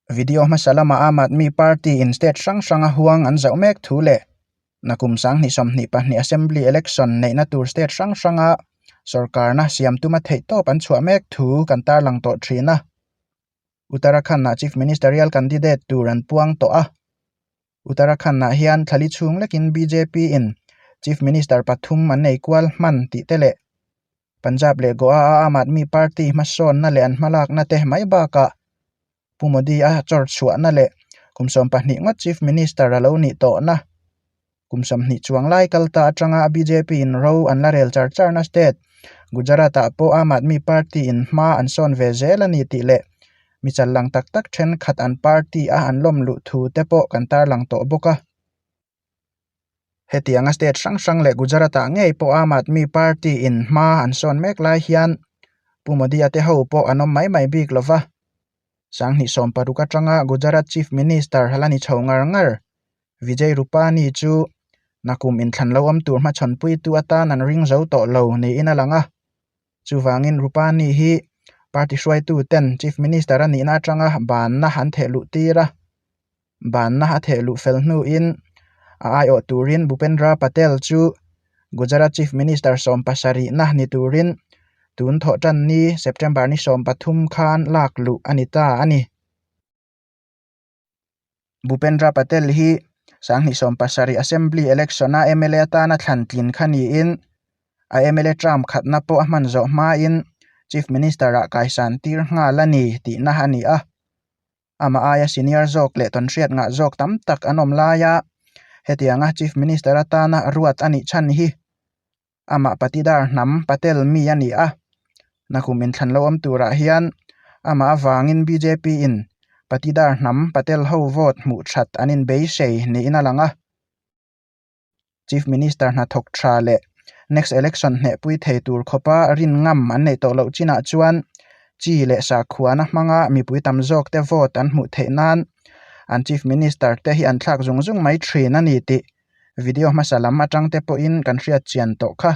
Video hmasa lama Aam Aadmi Party in state hrang hranga huang an zauh mek thu leh nakum 2022 Assembly Election neihna tur state hrang hranga sorkarna siam tuma theihtawp an chhuah mek thu kan tarlang tawh thin a. Uttarakhand-ah Chief Ministerial candidate tur an puang tawh a. Uttarakhand-ah hian thlali chhung lekin BJP-in Chief Minister pathum an nei kual hman tih te leh Punjab leh Goa-a Aam Aadmi Party hmasawnna leh an hmalakna te mai bakah Pu Modi-a chawr chhuahna leh kum 12 ngawt Chief Minister a lo nih tawhna kum 20 chuang lai kal ta atanga BJP-in ro an la rel char charna state Gujarat-ah pawh Aam Aadmi Party-in hma an sawn ve zel a ni tih leh mi challang tak tak thenkhat an party-a an lawm luh thu te pawh kan tarlang tawh bawk a. Hetianga state hrang hrang leh Gujarat-ah ngei pawh Aam Aadmi Party-in hma an sawn mek lai hian Pu Modi-a te ho pawh an awm mai mai bik lo va. 2016 atanga Gujarat Chief Minister la ni chho ngar ngar Vijay Rupani chu nakum inthlan lo awm tur hmachhawnpuitu atan an ring zo tawh lo niin a lang a. Chuvangin Rupani hi party hruaitu ten Chief Minister a nihna atanga banna an theh luh tir a. Banna a theh luh fel hnuin a aiawh turin Bhupendra Patel chu Gujarat Chief Minister 70na ni turin tun thawh tan ni September ni 13 khan lak luh a ni ta a ni. Bhupendra Patel hi 2017 Assembly Election-a mla atana thlan tlin kha niin a mla term khatna pawh a hman zawh hmain Chief Minister-ah kaisan tir nghal a ni tihna a ni a. Amah aia senior zawk leh tawnhriat ngah zawk tam tak an awm laia hetianga Chief Minister atana ruat a nih chhan hi amah Patidar hnam Patel mi a ni a. Nakum inthlan lo awm turah hian amah avangin BJP in Patidar hnam Patel ho vote hmuh that an inbeisei niin a lang a. Chief Minister hnathawk tha leh next election hnehpui thei tur khawpa rin ngam an neih tawh loh chinah chuan chi leh sakhuana hmanga mipui tam zawk te vote an hmuh theih nan an Chief Minister te hi an thlak zung zung mai thin a ni tih video hmasa lam atang te pawhin kan hriat chian tawh kha.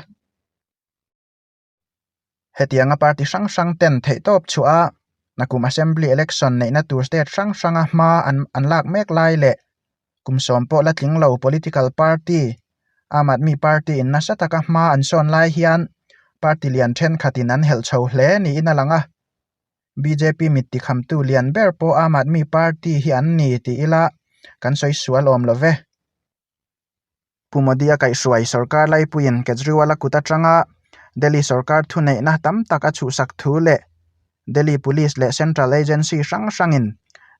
Hetianga party hrang hrang ten theihtawp chhuah a, nakum Assembly Election neihna tur state hrang hranga hma an lak mek lai leh kum sawm pawh la tling lo political party Aam Aadmi Party in nasa taka hma an sawn lai hian party lian thenkhatin an helh chho hle niin a lang a. Bjp mit tikhamtu lian ber pawh Aam Aadmi Party hi an ni tih ila kan sawi sual awm lo ve. Pu Modi-a kaihhruai sorkar laipuiin Kejriwal-a kut atanga Delhi sorkar thuneihna tam tak a chhuhsak thu leh Delhi Police leh Central Agency hrang hrangin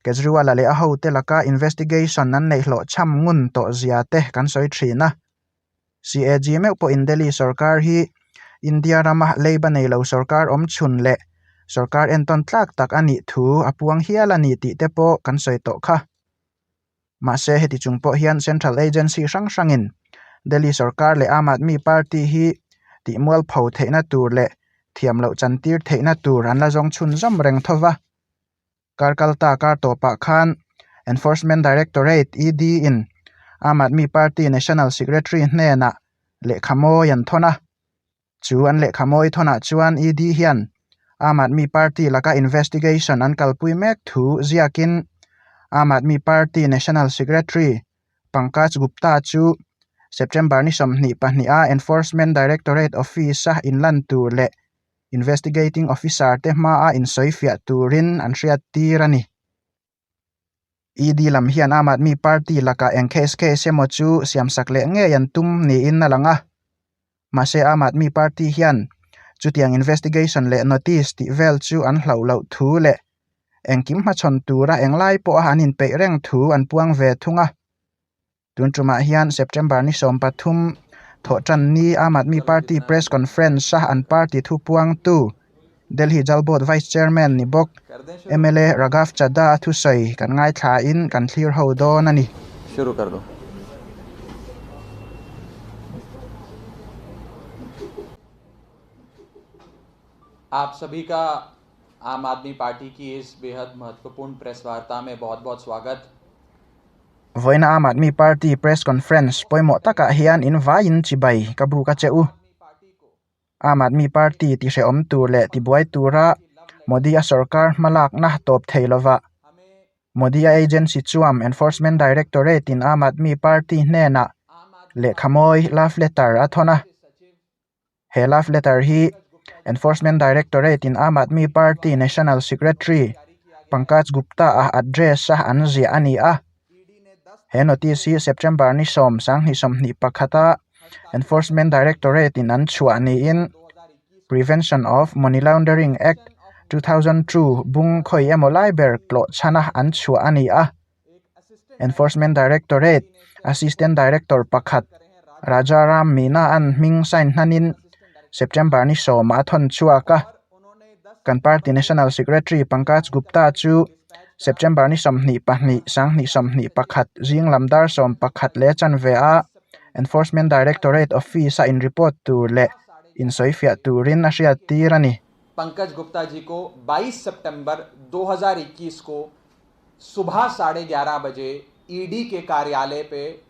Kejriwal-a leh a hote laka investigation an neih hlawhchham ngun tawh zia te kan sawi thin a. CAG meuh pawhin Delhi sorkar hi India rama leiba nei lo sorkar awmchhun leh sorkar entawn tlak tak a nih thu a puang hial a ni tih te pawh kan sawi tawh kha. Mahse heti chung pawh hian Central Agency hrang hrangin Delhi sorkar leh Aam Aadmi Party hi tihmual pho theihna tur leh thiam loh chantir theihna tur an la zawng chhunzawm reng tho va. Kar kalta kar tawpah khan Enforcement Directorate, ED, in Aam Aadmi Party National Secretary hnenah lehkha mawi an thawn a. Chu an lehkha mawi thawnah chuan ED hian Aam Aadmi Party laka investigation an kalpui mek thu ziakin Aam Aadmi Party National Secretary Pankaj Gupta chu September ni 22 a Enforcement Directorate Office-a inlan tur leh investigating officer te hmaa insawifiah turin an hriattir a ni. ED lam hian Aam Aadmi Party lakah eng case case emaw chu siamsak leh ngei an tum niin a lang a. Mahse Aam Aadmi Party hian chutiang investigation leh notice tih vel chu an hlauh loh thu leh engkim hmachhawn tura englai pawha an inpeih reng thu an puang ve thung a. Tun tumah hian September ni 13 thawhtan ni Aam Aadmi Party press conference a an party thu puangtu Delhi Jal Board Vice Chairman ni bawk mla Raghav Chadha a thusawi kan ngaithlain kan thlir ho dawn a ni. Shuru kar do. आप सभी का आम आदमी party की इस बेहद महत्वपूर्ण प्रेस वार्ता में बहुत बहुत स्वागत। Vawiina Aam Aadmi Party press conference pawimawh takah hian in vaiin chibai ka buk a che u. Aam Aadmi Party tihrehawm tur leh tibuai tura Modi-a sorkar hmalakna tawp thei lova. Modi-a agency chuam Enforcement Directorate-in Aam Aadmi Party hnenah lehkha mawi, love letter, a thawn a. He love letter hi Enforcement Directorate-in Aam Aadmi Party National Secretary Pankaj Gupta-a address-a an ziah a ni a. He notice hi September ni 10, 2021-a Enforcement Directorate-in an chhuah niin Prevention of Money Laundering Act, 2002 bung khawi emaw lai ber tlawh chhana an chhuah a ni a. Enforcement Directorate Assistant Director pakhat Rajaram Meena an hming sign hnanin September ni sawmah a thawn chhuak a. Kan party National Secretary Pankaj Gupta chu September ni 22, 2021 zing lam dar 11 leh chanve a Enforcement Directorate Office-a in report tur leh insawifiah turin a hriat tir a ni. Pankaj Gupta ji ko 22 September 2021 ko subah 11:30 baje ED ke karyalay pe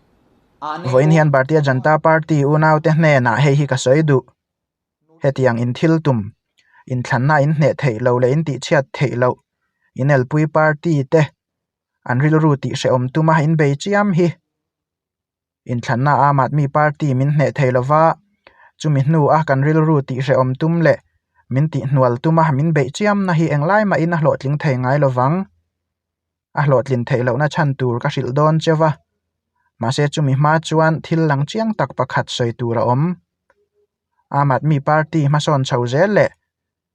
aane Vawiin ko hian Bharatiya Janata Party unaute hnenah hei hi ka sawi duh. Hetiang in thil tum, inthlanna in hneh theih loh leh in tihchhiat theih loh, inelpui party te an rilru tihhrehawm tuma in bei chiam hi. Inthlanna Aam Aadmi Party min hneh thei lova, chumi hnua kan rilru tihhrehawm tum leh min tihhnual tuma min beih chiamna hi englai mahin a hlawhtling thei ngai lovang. A hlawhtlin theih lohna chhan tur ka hrilh dawn cheu va, mahse chumi hma chuan thil lang chiang tak pakhat sawi tur a awm. Aam Aadmi Party hmasawn chho zel leh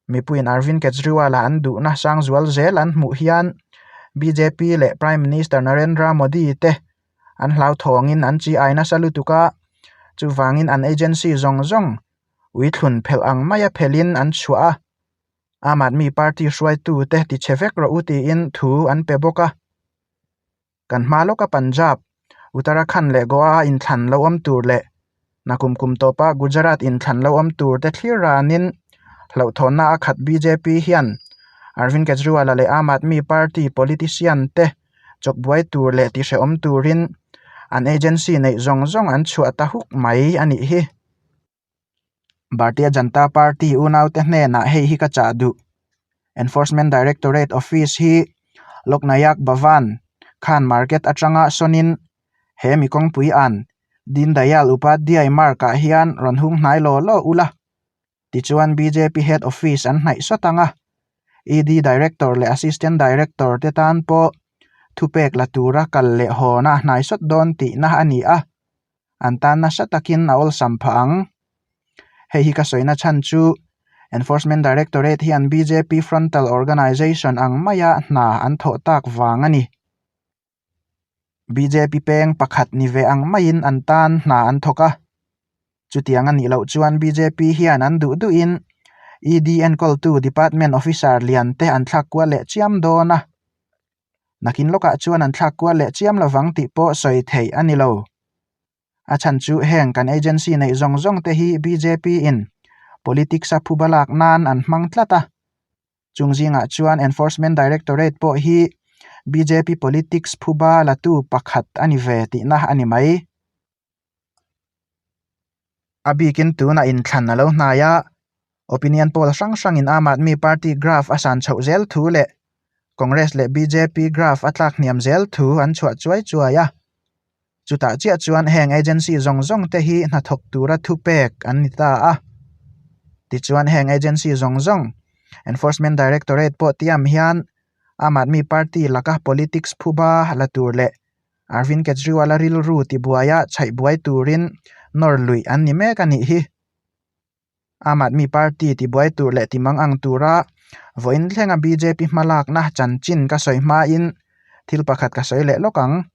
mipuiin Arvind Kejriwal-a an duhna sang zual zel an hmuh hian bjp leh Prime Minister Narendra Modi te an hlauthawngin an chi ai nasa lutuk a, chuvangin an agency zawng zawng uithlun phelh ang maia phelhin an chhuah a. Aam Aadmi Party hruaitute tichhe vek rawh u tiin thu an pe bawk a. Kan hma lawka Punjab, Uttarakhand leh Goa-a inthlan lo awm tur leh nakum kum tawpa Gujarat inthlan lo awm tur te thlir ranin hlauhthawnna a khat bjp hian Arvind Kejriwal-a leh Aam Aadmi Party politician te chawkbuai tur leh tihrehawm turin an agency neih zawng zawng an chhuah ta huk mai a nih hi. Bharatiya Janata Party unaute hnenah hei hi ka chah duh. Enforcement Directorate Office hi Loknayak Bhavan, Khan Market atanga sawnin he mi kawngpui an Deen Dayal Upadhyay Mark-ah hian rawn hung hnai law law ula. Tichuan bjp Head Office an hnaih sawt ang a, ED Director leh Assistant Director te tan pawh thupek la tura kal leh hawna a hnai sawt dawn tihna a ni a. an tan nasa takin a awlsam phah ang. Hei hi ka sawina chhan chu Enforcement Directorate hian bjp frontal organisation ang maia hna an thawh tak vang a ni. Bjp peng pakhat ni ve ang maiin an tan hna an thawk a. Chutiang a nih loh chuan bjp hian an duh duhin ED enkawltu department officer lian te an thlak kual leh chiam dawn a. Nakin lawkah chuan an thlak kual leh chiam lovang tih pawh sawi theih a ni lo. A chhan chu heng kan agency neih zawng zawng te hi bjp in politics a phuba lak nan an hmang tlat a. Chung zingah chuan Enforcement Directorate pawh hi bjp politics phuba latu pakhat a ni ve tihna a ni mai. A bikin tunah inthlan a lo hnai a, opinion poll hrang hrangin Aam Aadmi Party graph a san chhoh zel thu leh Congress leh bjp graph a tlak hniam zel thu an chhuah chuai chuai a. Chutah chiah chuan heng agency zawng zawng te hi hnathawk tura thupek an ni ta a. Tichuan heng agency zawng zawng Enforcement Directorate pawh tiam hian Aam Aadmi Party laka politics phuba la tur leh Arvind Kejriwal-a rilru tibuaia chhaih buai turin nawr luih an ni mek a nih hi. Aam Aadmi Party tibuai tur leh timang ang tura vawiin thlenga bjp hmalakna chanchin ka sawi hmain thil pakhat ka sawi leh lawk ang.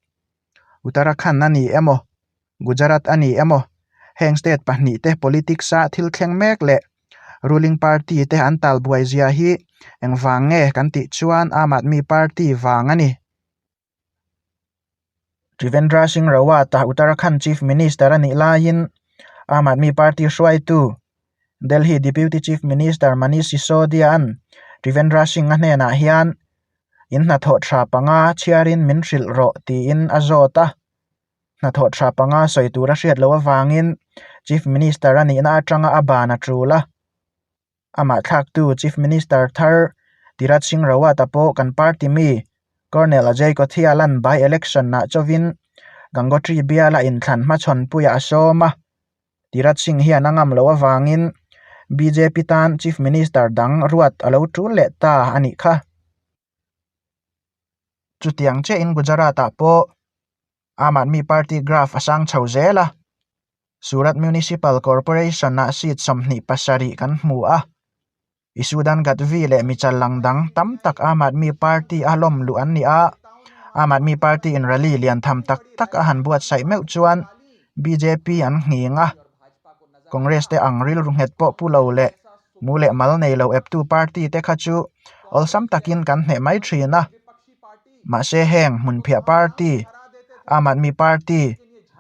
Uttarakhand a ni emaw, Gujarat a ni emaw, heng state pahnih te politics-a thil thleng mek leh ruling party te an talbuai zia hi engvang nge kan tih chuan Aam Aadmi Party vang a ni. Trivendra Singh Rawat-a Uttarakhand Chief Minister a nih laiin Aam Aadmi Party hruaitu Delhi Deputy Chief Minister Manish Sisodia-a'n Trivendra Singh-a hnenah hian In hnathawh tha panga chhiarin min hrilh rawh tiin a zawt a. Hnathawh tha panga sawi tur a hriat loh avangin Chief Minister a nihna atanga a ban a tul a. Amah thlaktu Chief Minister thar Tirath Singh Rawat-a pawh kan party mi Colonel Ajay Kothiala'n by-election-ah chauhin Gangotri biala inthlan hmachhawnpuiah a sawm a, Tirath Singh hian a ngam loh avangin bjp tan Chief Minister dang ruat a lo tul leh ta a nih kha. Chutiang chiahin Gujarat-ah pawh Aam Aadmi Party graph a sang chho zel a, Surat Municipal Corporation-ah seat 27 kan hmu a. Isudan Gadhvi leh michal lang dang tam tak Aam Aadmi Party a lawm luh an ni a, Aam Aadmi Party in rally lian tham tak tak a han buatsaih meuh chuan bjp an nghing a, Congress te ang rilru nghet pawh pu lo leh mu leh mal nei lo eptu party te kha chu awlsam takin kan hneh mai thin a. Mahse heng hmunphiah party, Aam Aadmi Party,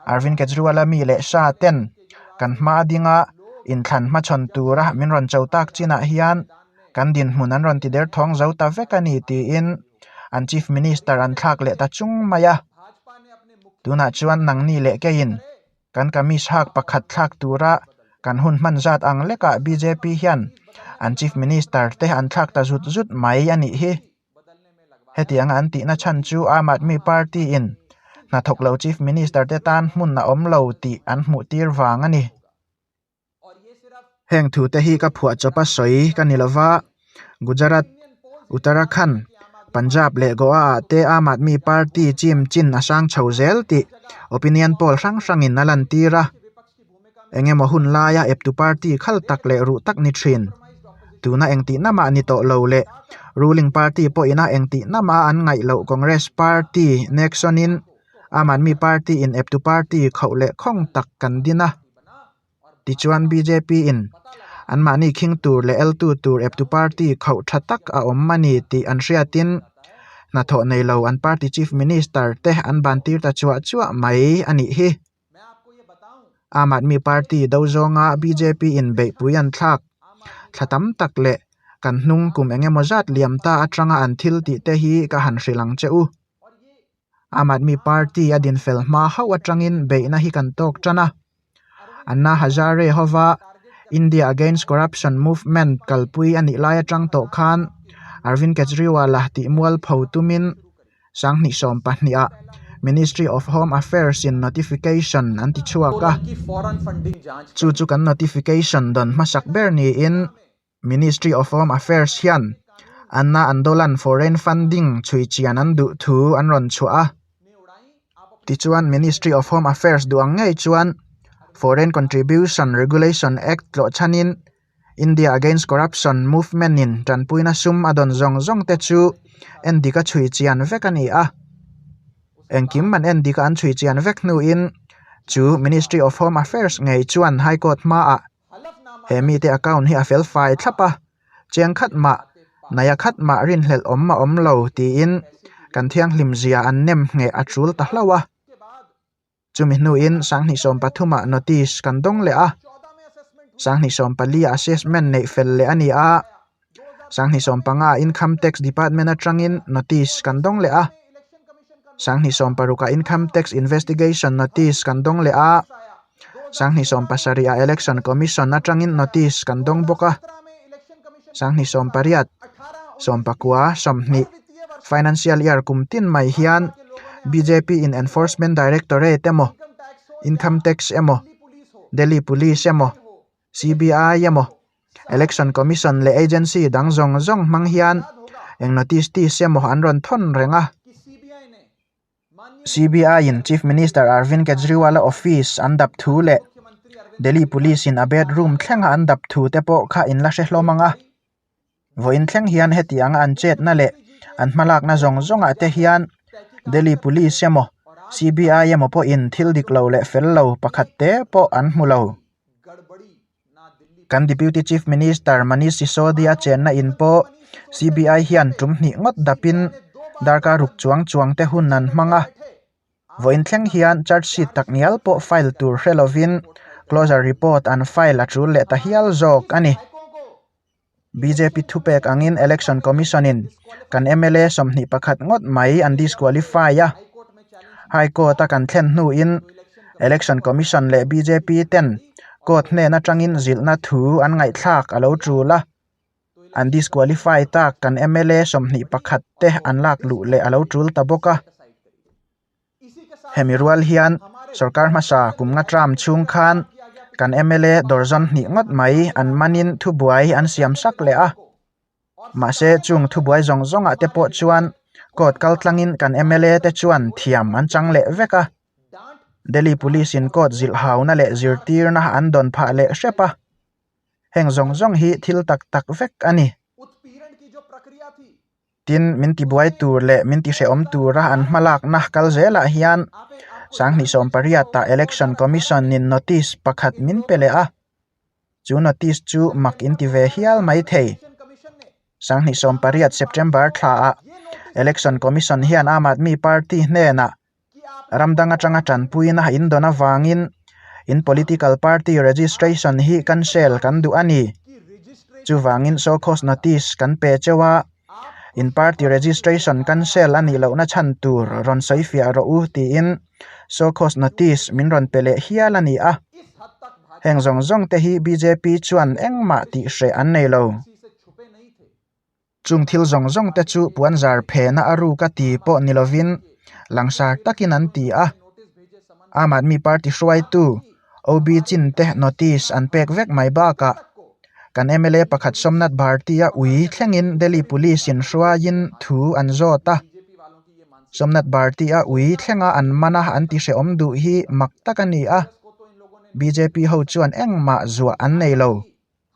Arvind Kejriwal-a mi leh Shah ten kan hma dinga inthlan hmachhawn tura min rawn cho tak chinah hian kan dinhmun an rawn ti derthawng zo ta vek a ni tiin an Chief Minister an thlak leh ta chung mai a. Tunah chuan nangni leh keiin kan kamis hak pakhat thlak tura kan hun hman zat ang lekah bjp hian an Chief Minister te an thlak ta zut zut mai a nih hi. Hetianga an tihna chhan chu Aam Aadmi Party in hnathawk lo Chief Minister te tan hmun a awm lo tih an hmuh tir vang a ni. Heng thu te hi ka phuah chawp a sawi ka ni lova, Gujarat, Uttarakhand, Punjab leh Goa ah te Aam Aadmi Party chim chin a sang chho zel tih opinion poll hrang hrangin a lantir a. Engemaw hun laia eptu party khal tak leh ruh tak ni thin. Tuna engtihna mah ni tawh lo leh ruling party pawhina engtihna mah an ngaih loh Congress party Nexon-in Aam Aadmi Party in eptu party khauh leh khawng tak kan din a. Tichuan bjp in anmahni khing tur leh eltu tur eptu party khauh tha tak a awm a ni tih an hriatin hnathawh nei lo an party chief minister te an ban tir ta chuah chuah mai a nih hi. Aam Aadmi Party do zawnga bjp in beihpui an thlak thla tam tak leh kan hnung kum eng emaw zat liam ta atanga an thil tih te hi ka han hrilh ang che u. Aam Aadmi Party a dinfel hma hauh atangin beihna hi kan tawk tan a. Anna Hazare hova India Against Corruption Movement kalpui a nih lai atang tawh khan Arvind Kejriwal-a tih mualpho tumin 2012 ah Ministry of Home Affairs in notification an ti chhuak a, chu chu kan notification dawn hmasak ber niin Ministry of Home Affairs hian Anna Andolan foreign funding chhui chian an duh thu an rawn chhuah a. Tichuan Ministry of Home Affairs duh ang ngei chuan Foreign Contribution Regulation Act tlawh chhanin India Against Corruption Movement in tanpuina sum a dawn zawng zawng te chu endik a chhui chian vek a ni a. Engkim an endik a an chhui chian vek hnuin chu Ministry of Home Affairs ngei chuan High Court hmaah he mite account hi a fel fai thlap a, chiang khat mah, naia khat mah rinhlelh awm a awm lo tiin kan thianghlim zia an nem ngheh a tul ta hlauh a. Chumi hnuin 2013 ah notice kan dawng leh a, 2014 ah assessment neih fel leh a ni a, 2015 ah Income Tax Department atangin notice kan dawng leh a, 2016 ah Income Tax Investigation notice kan dawng leh a, 2017 ah Election Commission atangin notice kan dawng bawk a, 2018, 19, 20 Financial Year kum tin mai hian bjp in Enforcement Directorate emaw, Income Tax emaw, Delhi Police emaw, CBI emaw, Election Commission leh agency dang zawng zawng hmang hian eng notice tis emaw an rawn thawn reng a. CBI in Chief Minister Arvind Kejriwal-a office an dap thu leh Delhi Police in a bedroom thlenga an dap thu te pawh kha in la hre hlawm ang a. Vawiin thleng hian heti anga an chetna leh an hmalakna zawng zawngah te hian Delhi Police emaw CBI emaw pawhin thil dik lo leh fel lo pakhat te pawh an hmu lo. Kan Deputy Chief Minister Manish Sisodia chenna in pawh CBI hian tum hnih ngawt dapin darkar ruk chuang chuang te hun an hmang a. Vawiin thleng hian charge sheet tak ngial pawh file tur hre lovin closure report an file a tul leh ta hial zawk a ni. Bjp thupek angin Election Commission-in kan mla 21 ngawt mai an disqualify a. High Court-a kan thlen hnuin Election Commission leh bjp ten court hnen atangin zilhna thu an ngaihthlak a lo tul a. An disqualify tak kan mla 21 te an lak luh leh a lo tul ta bawk a. Hemi rual hian sorkar hmasa kum nga term chhung khan kan mla dawrzawn hnih ngawt mai an manin thubuai an siam sak leh a. Mahse chung thubuai zawng zawngah te pawh chuan court kal tlangin kan mla te chuan thiam an chang leh vek a. Delhi Police in court zilh hauna leh zirtirna an dawn phah leh hrep a. Heng zawng zawng hi thil tak tak vek a ni. Tin, min tibuai tur leh min tihrehawm tura an hmalakna kal zelah hian 2018 ah Election Commission in notice pakhat min pe leh a. Chu notice chu mak in ti ve hial mai thei. 2018 September thlaah Election Commission hian Aam Aadmi Party hnenah ram dang atanga tanpuina in dawn avangin in political party registration hi cancel kan duh a ni. Chuvangin show cause notice kan pe cheu a, in party registration cancel a nih lohna chhan tur rawn sawi fiah rawh u tiin show cause notice min rawn pe leh hial a ni a. Heng zawng zawng te hi bjp chuan engmah tih hreh an nei lo. Chung thil zawng zawng te chu puanzar phena a ruk a ti pawh ni lovin langsar takin an ti a. Aam Aadmi Party hruaitu OB Chin te notice an pek vek mai bakah kan mla pakhat Somnath Bharti-a ui thlengin Delhi Police in hruaiin thu an zawt a. Somnath Bharti-a ui thlenga an man a an ti hrehawm duh hi mak tak a ni a. Bjp ho chuan engmah zuah an nei lo.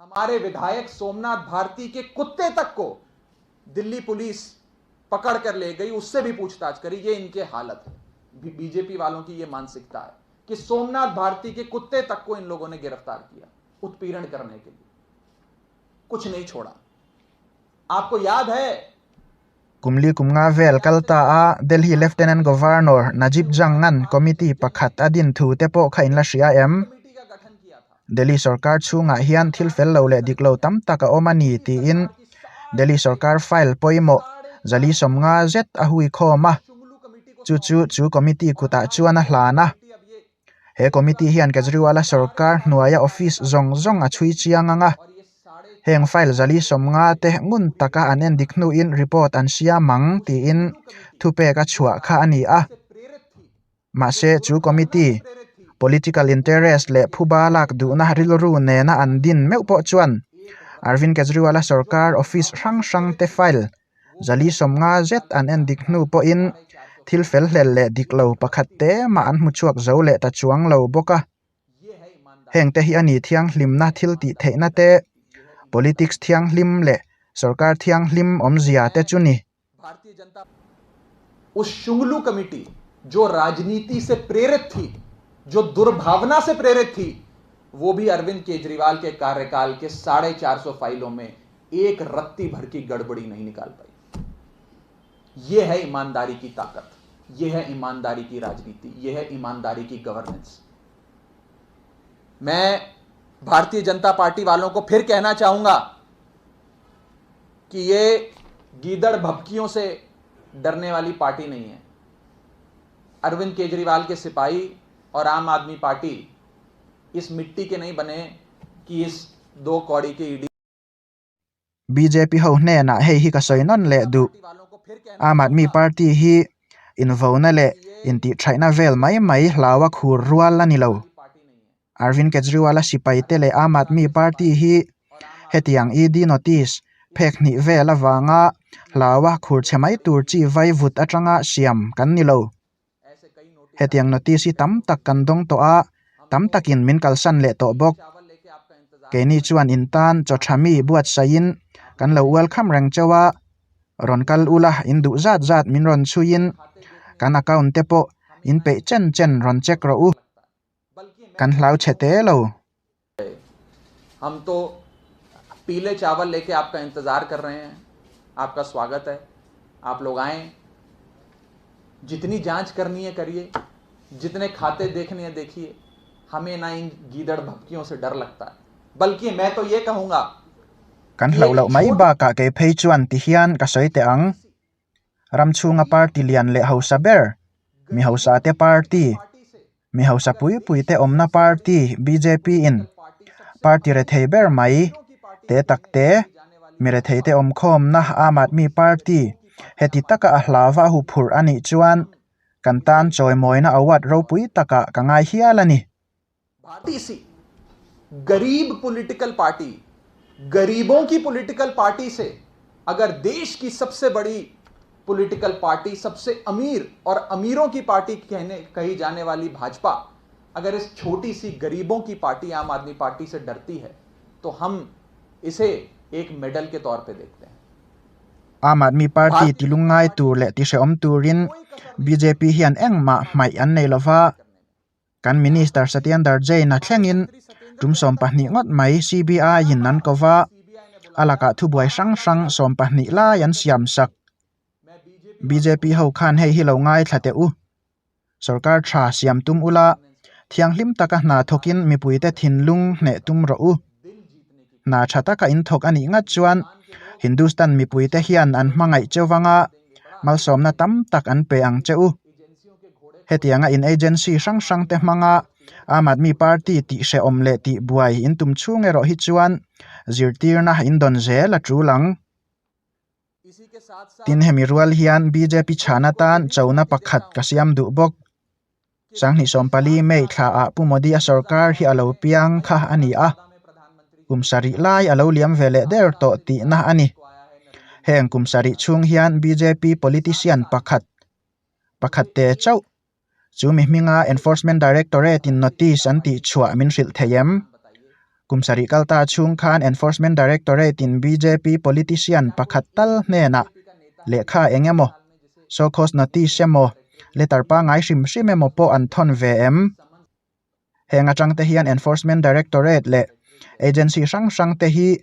हमारे विधायक सोमनाथ भारती के कुत्ते तक को दिल्ली police पकड़ कर ले गई उससे भी पूछताछ करी ये इनके हालत है बीजेपी वालों की ये मानसिकता है कि सोमनाथ भारती के कुत्ते तक को इन लोगों ने गिरफ्तार किया उत्पीड़न करने के लिए कुछ नहीं छोड़ा आपको याद है Kum li kum nga vel kal ta a Delhi Lieutenant Governor Najib Jang-a'n committee pakhat a din thu te pawh kha in la hria em? Delhi sorkar chhungah hian thil fel lo leh dik lo tam tak a awm a ni tiin Delhi sorkar file pawimawh zali 50 zet a hui khawm a, chu chu chu committee kutah chuan a hlan a. He committee hian Kejriwal-a sorkar hnuaia office zawng zawng a chhui chiang ang a, heng file 150 te ngun taka an endik hnuin report an siam ang tiin thupek a chhuah kha a ni a. Mahse chu committee political interest leh phuba lak duhna rilru nena an din meuh pawh chuan Arvind Kejriwal-a sorkar office hrang hrang te file 150 zet an endik hnu pawhin thil fel hlel leh dik lo pakhat te mah an hmu chhuak zo leh ta chuang lo bawk a. Heng te hi a ni thianghlimna thil tih theihna te, politics thianghlim leh sorkar thianghlim awmzia te chu ni. उस शुंगलू committee जो राजनीति से प्रेरित थी जो दुर्भावना से प्रेरित थी वो भी अरविंद केजरीवाल के कार्यकाल के 450 फाइलों में एक रत्ती भर की गड़बड़ी नहीं निकाल पाई। यह है ईमानदारी की ताकत, यह है ईमानदारी की राजनीति, यह है ईमानदारी की गवर्नेंस। मैं भारतीय जनता पार्टी वालों को फिर कहना चाहूंगा कि ये गीदड़ भपकियों से डरने वाली पार्टी नहीं है। अरविंद केजरीवाल के सिपाही और आम आदमी पार्टी इस मिट्टी के नहीं बने कि इस 2 कौड़ी के ED BJP ho hnenah hei hi ka sawi nawn leh duh. Aam Aadmi Party hi invona leh intihthaihna vel mai mai hlaua khur rual a ni lo. Arvind Kejriwal-a sipaite leh Aam Aadmi Party hi hetiang ED notice phek hnih vel avanga hlaua khur chhe mai tur chi vai vut atanga siam kan ni lo. Hetiang notice hi tam tak kan dawng tawh a, tam takin min kalsan leh tawh bawk. Keini chuan in tan chaw tha mi buatsaihin kan lo welcome reng chauh a, rawn kal ula in duh zat zat min rawn chhuiin kan account te pawh in peih chen chen rawn check rawh u. Kan hlau chhe te lo. हम तो पीले चावल लेके आपका इंतजार कर रहे हैं, आपका स्वागत है, आप लोग आएं, जितनी जांच करनी है करिए, जितने खाते देखने हैं देखिए, हमें ना इन गीदड़ भपकियों से डर लगता है, बल्कि मैं तो ये कहूंगा Kan hlauh loh mai bakah kei phei chuan ti hian ka sawi teh ang. Ram chhunga party lian leh hausa ber, mi hausa te party, mi hausa pui pui te awmna party bjp in party rethei ber mai te tak te Miretheite awmkhawmna Aam Aadmi Party heti taka a hlauva a huphurh a nih chuan kan tan chawimawina award ropui takah ka ngai hial a ni. Bharti si garib political party garibon ki political party se agar desh ki sabse badi political party sabse amir aur amiron ki party kehne kahi jane wali Bhajpa agar is chhoti si garibon ki party Aam Aadmi Party se darti hai to hum ise ek medal ke taur pe dekhte hain. Aam Aadmi Party tilungngai tur leh tihrehawm turin BJP hian engmah hmaih an nei lova, kan Minister Satyendar Jain-a thlengin tum 20 ngawt mai CBI-in an ko va, a lakah thubuai hrang hrang 20 lai an siam sak. BJP ho khan hei hi lo ngaithla teh u. Sorkar tha siam tum ula, thianghlim taka hna thawkin mipuite thinlung hneh tum rawh u. Hna tha taka in thawk a nih ngat chuan Hindustan mipuite hian an hmangaih cheu vanga malsawmna tam tak an pe ang che u. Hetianga in agency hrang hrangte hmanga Aam Aadmi Party tihhrehawm leh tihbuai in tum chhung erawh hi chuan zirtirna in dawn zel a tul ang. Tin, hemi rual hian bjp chhan atan chona pakhat ka siam duh bawk. 2014 May thlaah Pu Modi-a sorkar hi a lo piang kha a ni a, kum sarih lai a lo liam ve leh der tawh tihna a ni. Heng kum sarih chhung hian bjp politician pakhat, pakhat te chauh, chu mi hminga Enforcement Directorate-in notice an tih chhuah min hrilh thei em? Kum sarih kal ta chhung khan Enforcement Directorate-in bjp politician pakhat tal hnenah lehkha eng emaw, show cause notice emaw, letter pangngai hrim hrim emaw pawh an thawn ve em? Heng atang te hian Enforcement Directorate leh agency hrang hrang te hi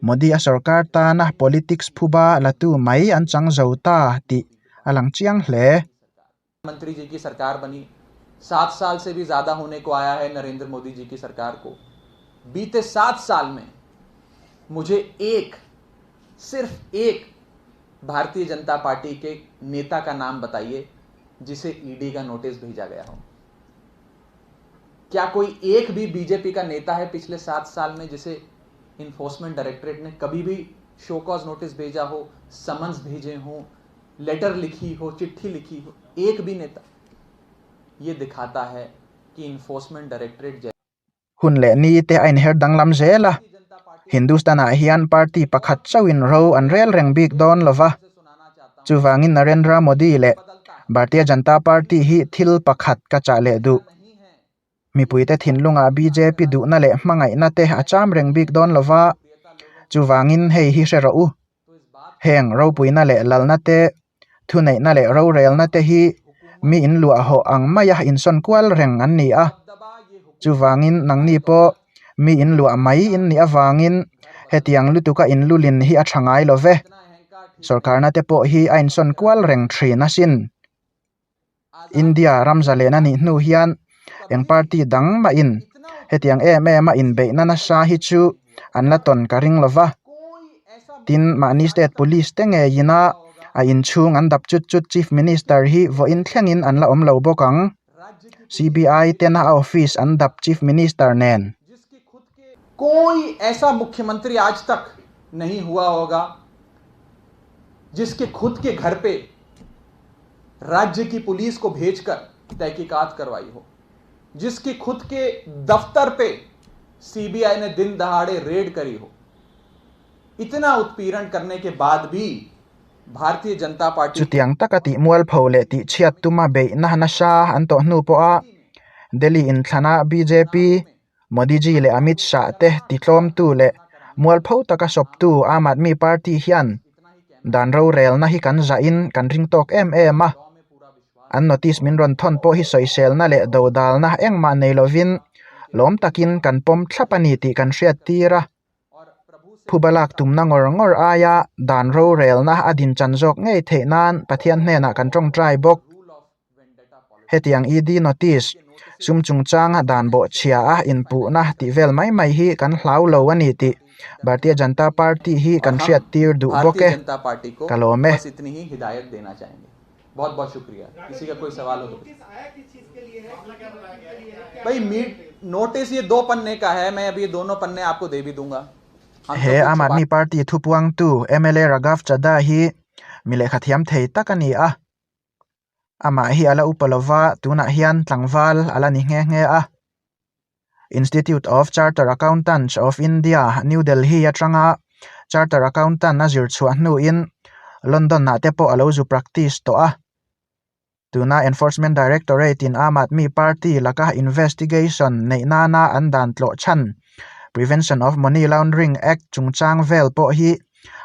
Modi-a sorkar tana politics phuba latu mai an chang zo ta tih a lang chiang hle. Mantri ji ki sarkar bani 7 saal se bhi zyada hone ko aaya hai Narendra Modi ji ki sarkar ko. Beete 7 saal mein mujhe ek, sirf ek Bharatiya Janata Party ke neta ka naam bataiye jise ED ka notice bheja gaya ho. Kya koi ek bhi BJP ka neta hai pichhle 7 saal mein jise Enforcement Directorate ne kabhi bhi show cause notice bheja ho, summons bheje ho, letter likhi ho, chitthi likhi ho? Ek bhi neta. Ye dikhata hai ki Enforcement Directorate jaise Hun leh ni te a inher danglam zel a, Hindustan-ah hian party pakhat chauhin ro an rel reng bik dawn lo va. Chuvangin Narendra Modi leh Bharatiya Janata Party hi thil pakhat ka chah leh duh. Mipuite thinlungah bjp duhna leh hmangaihna te a cham reng bik dawn lo va, chuvangin hei hi hre rawh u. Heng ropuina leh lalna te, thuneihna leh rorelna te hi mi inluah hawh ang maia insawn kual reng an ni a. Chuvangin nangni pawh mi inluah mai in nih avangin hetiang lutuka inlulin hi a tha ngai lo ve. Sorkarna te pawh hi a insawn kual reng thin asin. India ram zalen a nih hnu hian eng party dang mahin hetiang em em a inbeihna nasa hi chu an la tawn ka ring lova. Tin, mahni state police te ngeiin a a inchhung an dap chut chut Chief Minister hi vawiin thlengin an la awm lo bawk ang. CBI tena a office an dap Chief Minister nen. Koi aisa mukhyamantri aaj tak nahi hua hoga jiske khud ke ghar pe rajya ki police ko bhejkar tehqiqat karwai ho, jiske khud ke daftar pe CBI ne din dahade raid kari ho. Itna utpeeran karne ke baad bhi Bharatiya Janata Party Chutiang taka tih mualpho leh tih chhiat tuma beihna nasa an tawh hnu pawha Delhi inthlana bjp, Modi ji leh Amit Shah te titlawmtu leh mualpho taka sawptu Aam Aadmi Party hian dan rorelna hi kan zahin kan ring tawk em em a. An notice min rawn thawn pawh hi sawiselna leh dodalna engmah nei lovin lawm takin kan pawm thlap a ni tih kan hriat tir a. Phuba lak tumna ngawr ngawr aia dan rorelna a din chan zawk ngei theih nan Pathian hnenah kan tawngtai bawk. Hetiang ED notice, sum chungchanga dan bawhchhia a inpuhna tih vel mai mai hi kan hlau lo a ni tih Bharatiya Janata Party hi kan hriat tir duh bawk e. Ka lawm e. बहुत बहुत शुक्रिया। किसी का कोई सवाल हो तो भाई मीट नोटिस ये 2 पन्ने का है, मैं अभी ये दोनों पन्ने आपको दे भी दूंगा। He Aam Aadmi Party thupuangtu mla Raghav Chadha hi mi lehkha thiam thei tak a ni a. Amah hi a la upa lova, tunah hian tlangval a la ni nghe nghe a. Institute of Charter Accountants of India, New Delhi atanga Charter Accountant a zir chhuah hnuin London-ah te pawh a lo zu practice tawh a. Tuna Enforcement Directorate in Aam Aadmi Party laka investigation neih nana an dan tlawh chhan Prevention of Money Laundering Act chungchang vel pawh hi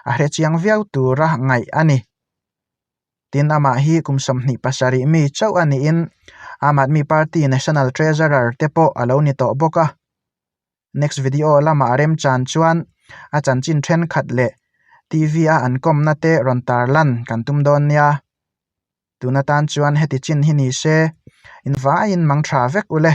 a hrechiang viau tura ngaih a ni. Tin, amah hi kum 27 mi chauh a niin Aam Aadmi Party National Treasurer te pawh a lo ni tawh bawk a. Next video lamah a remchan chuan a chanchin thenkhat leh TV a an kawmna te rawn tarlan kan tum dawn nia. Tun atan chuan heti chin hi ni se, invaiin mang tha vek u le.